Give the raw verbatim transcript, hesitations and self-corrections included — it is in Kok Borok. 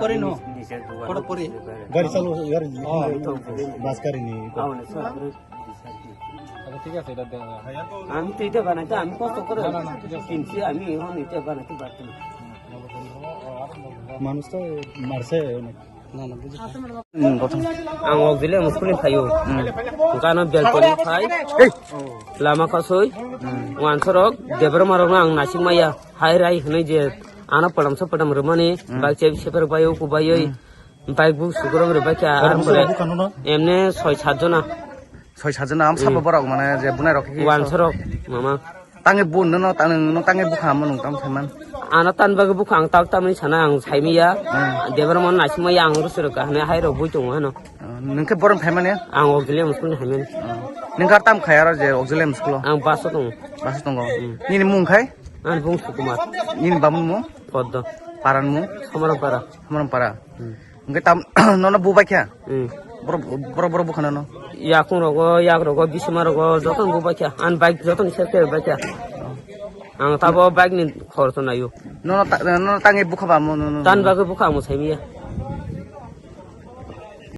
Pori no. Koto pori. Gari chalo, gari. Oh. Bus gari ni. আমি তো এটা বানাইতে আমি কষ্ট করে কিনছি, আমি এখন এটা বানাইতে পারতাম না। মানুষ তো মারছে অনেক। Ang Ogziliam school ni phaio. Gano belkoni phai. Lama kasoi. Wansorok, Debra marok no ang nasik maya. Hai rai hwnwi je ano padam sa padam rwmani. Bike chebi seper bai o kubai oi. Bike bu sukurok rwbai kha. Ar pore emne soi sat jona. Soi sat jona am sabo borok mane je bunai rok ki. Wansorok mama. Tangwi bu no, no, tang, no tangwi bukha amo nung tam saiman. Ano tan bagwi bukha ang tak tamni sana ang saimiya. Debra mon naisima ya ang rusi rok kahne hai rok bui tongo hano. Nung khe borom phaimani? Ang Ogziliam school ni haimani. Nung kar tam khai aro je Ogziliam school o? Ang bus o tongo. Bus o tongo. Nini mung khai? Ang bung Sukumar. Nini bamun mung? Poddo. Paran mung? Samaram para. Samaram para. Hwnkhe tam nono bubai kha? Hmm. Borok, borok, borok bwkhano no? Yakung rogo, yak rogo, bisima rogo, jotono bubai kha. An bike jotono sep sep bai kha. Ang tabo bike ni khoroksa naio. Nono ta-, nono tangwi bukha ba mo, nono? Tan bagwi bukha amo saimiya.